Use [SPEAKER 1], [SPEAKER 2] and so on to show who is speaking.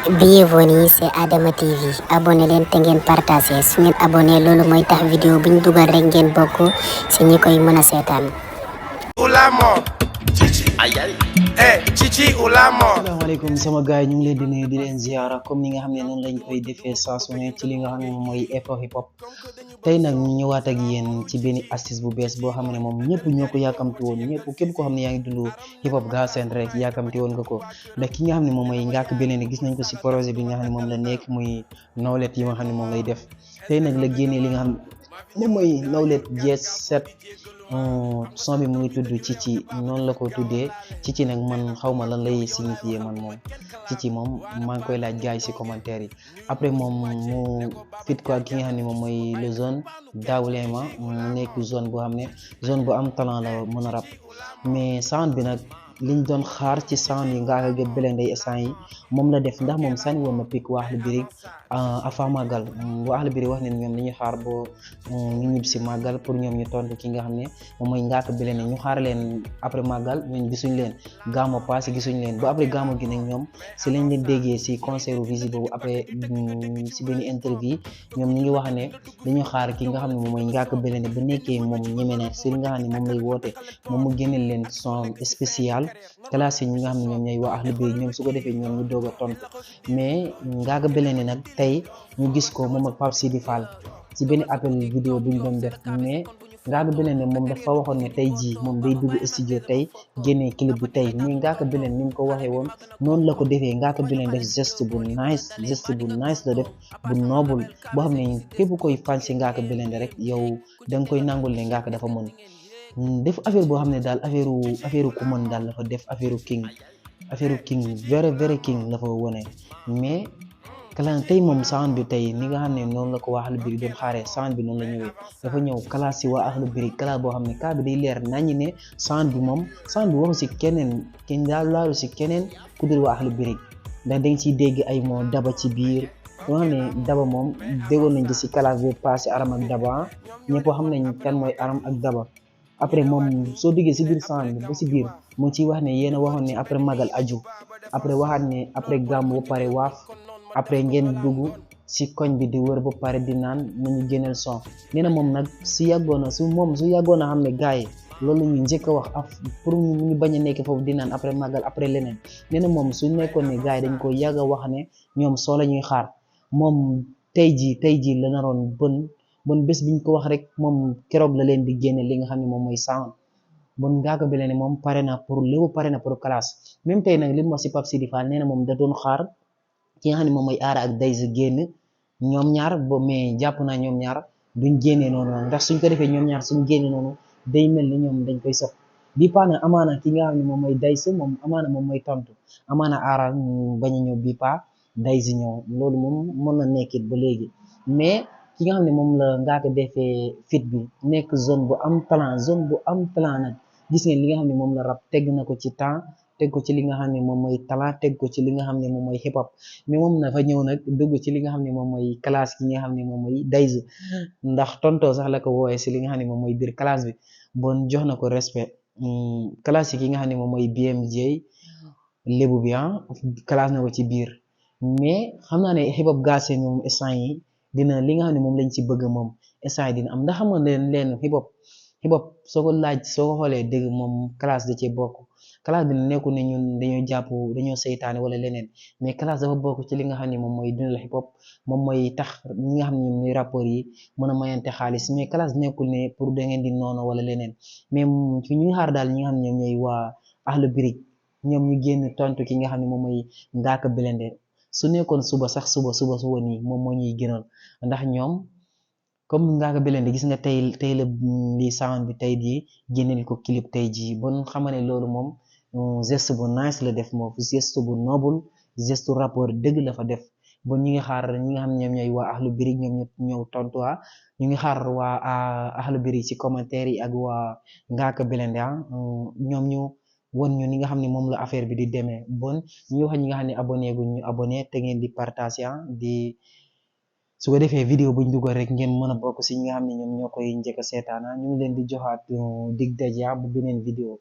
[SPEAKER 1] Bienvenue c'est Adama TV abonné leen te ngeen partagé su ngeen abonné loolu mooy tax vidéo bu ñu dugal rek ngeen bokk ci ñi koy mën a seetaan.
[SPEAKER 2] asalaamaaleykum sama gars yi ñu ngi leen di nuyu di leen ziara comme ni nga xam ne noonu lañ koy defee saa su ne ci li nga xam ne moom mooy Info Hip Hop. tey nag ñu ñëwaat ak yéen ci benn astuce bu bees boo xam ne moom ñëpp ñoo ko yàkkamti woon ñëpp képp koo xam ne yaa ngi dund hip hop Galsen rek yàkkamti woon nga ko ndax ki nga xam ne moom mooy Ngaaka Blindé gis nañ ko si projet bi nga xam ne moom la nekk muy Knowledge yi nga xam ne moom lay def tey nag la génnee li nga xam moom mooy Knowledge Jet Set. son bi mu ngi tudd Cici noonu la ko tuddee Cici nag man xaw ma lan lay signifier man moom Cici moom maa ngi koy laaj gars yi si commentaire yi après moom mu fit ko ak ki nga xam ne moom mooy le zone Daawulema mu nekk zone boo xam ne zone bu am talent la mën a rap mais sound bi nag liñ doon xaar ci sound yi Ngaaka Blindé instant yi moom la def ndax moom sànni woon na pik waa Akhlou Brick avant màggal waa Akhlou Brick wax ne ñoom dañuy xaar boo ñu ñib si màggal pour ñoom ñu tontu ki nga xam ne moom mooy Ngaaka Blindé ñu xaar leen après màggal ñun gisuñ leen gàmmu passé gisuñ leen ba après gàmmu gi nag ñoom si lañ leen déggee si concert visite boobu après si benn interview ñoom ñu ngi wax ne dañu xaar ki nga xam ne moom mooy Ngaaka Blindé ba nekkee moom ñeme na si li nga xam ne moom lay woote moom mu génneel leen son spécial classe ñi nga xam ne ñoom ñooy waa Akhlou Brick ñoom su ko defee ñoom ñu doog a tontu mais Ngaaka Blindé nag tey ñu gis ko moom ak Pape Sidi Fall ci benn appel vidéo bu ñu doon def mais Ngaaka Blindé moom dafa waxoon ne tey jii moom day dugg studio tey génnee clip bi tey mais Ngaaka Blindé ni mu ko waxee woon noonu la ko defee Ngaaka Blindé def geste bu nice la def bu noble boo xam ne képp koy fan ci Ngaaka Blindé rek yow da nga koy nangul ne Ngaaka dafa mën def affaire boo xam ne daal affaire ku mën daal dafa def affaire king very king la fa wone mais kala tey moom sound bi tey ni nga xam ne noonu la ko waa Akhlou Brick doon xaaree sound bi noonu la ñëwee dafa ñëw classe si waa Akhlou Brick classe boo xam ne kaa bi day leer nañu ne sound bi waxu si kenn daal laalu si keneen ku dul waa Akhlou Brick ndax dañ ciy dégg ay moo daba ci biir yoo xam ne daba moom déggoon nañ ci si classe bi passé aram ak daba ñëpp xam nañ kan mooy aram ak daba après moom soo duggee si biir sound bi ba si biir mu ciy wax ne yéen a waxoon ne après magal aju après waxaat ne après gàmmu ba pare waaf après ngeen dugg si koñ bi di wër ba pare di naan nañu génneel son nee na moom nag su yàggoon a xam ne gars yi loolu ñu njëkk a wax pour ñu bañ a nekk foofu di naan après magal après leneen nee na moom su nekkoon ne gars yi dañ ko yàgg a wax ne ñoom soo la ñuy xaar moom tey jii la naroon bon bés biñ ko wax rek moom keroog la leen di génne li nga xam ne moom mooy sound bon Ngaaka Blindé moom pare na pour classe même tey nag li mu wax si Pape Sidi Fall nee na moom da doon xaar ki nga xam ne moom mooy Aara ak Dayz génn ñoom ñaar mais jàpp naa ñoom ñaar duñ génnee noonu ndax suñ ko defee ñoom ñaar suñ génnee noonu day mel ni ñoom dañ koy sopp bi paana amaana ki nga xam ne moom mooy Dayz moom amaana moom mooy tontu amaana Aara bañ a ñëw bi pa Dayz ñëw loolu moom mën na nekkit ba léegi mais ki nga xam ne moom la Ngaaka defee fit bi nekk zone bu am talent nag gis ngeen li nga xam ne moom la rap teg na ko ci temps teg ko ci li nga xam ne moom mooy talent teg ko ci li nga xam ne moom mooy hip hop mais moom na fa ñëw nag dugg ci li nga xam ne moom mooy classe ki nga xam ne moom mooy Dayz ndax tontoo sax la ko wooyee si li nga xam ne moom mooy biir classe bi bon jox na ko respect classe yi ki nga xam ne moom mooy BMJ lébu bi classe na ko ci biir mais xam naa ne hip hop Galsen moom instant yi dina li nga xam ne moom lañ ci bëgg moom instant yi dina am ndax xam nga leen hip hop soo ko xoolee dégg moom classe da cee bokk classe bi nekkul ne ñun dañoo seytaane wala leneen mais classe dafa bokk ci li nga xam ne moom mooy dundal hip hop moom mooy tax ñi nga xam ne ñoom ñooy rapport yi mën a mayante xaalis mais classe nekkul ne pour da ngeen di noonu wala leneen mais fi ñuy xaar daal ñi nga xam ne ñoom ñooy waa Akhlou Brick ñoom ñu génn tontu ki nga xam ne moom mooy Ngaaka Blindé su nekkoon suba nii moom moo ñuy gënal ndax ñoom comme Ngaaka Blindé gis nga tey la li sound bi tey jii génneel ko clip tey jii bon xam ne loolu moom geste bu nice la def moom geste bu noble geste rapport dëgg la fa def bon ñu ngi xaar ñi nga xam ne ñoom ñooy waa Akhlou Brick ñoom ñëw tontu ñu ngi xaar waa Akhlou Brick ci commentaire yi ak waa Ngaaka Blindé ñoom ñu won ñu ni nga xam ne moom la affaire bi di demee bon ñu wax ñi nga xam ne abonné guñ ñu abonné te ngeen di partager di su ko defee vidéo buñ dugal rek ngeen mën a bokk ci ñi nga xam ne ñoom ñoo koy njëkk a seetaana ñu ngi leen di joxaat dig daje bu beneen vidéo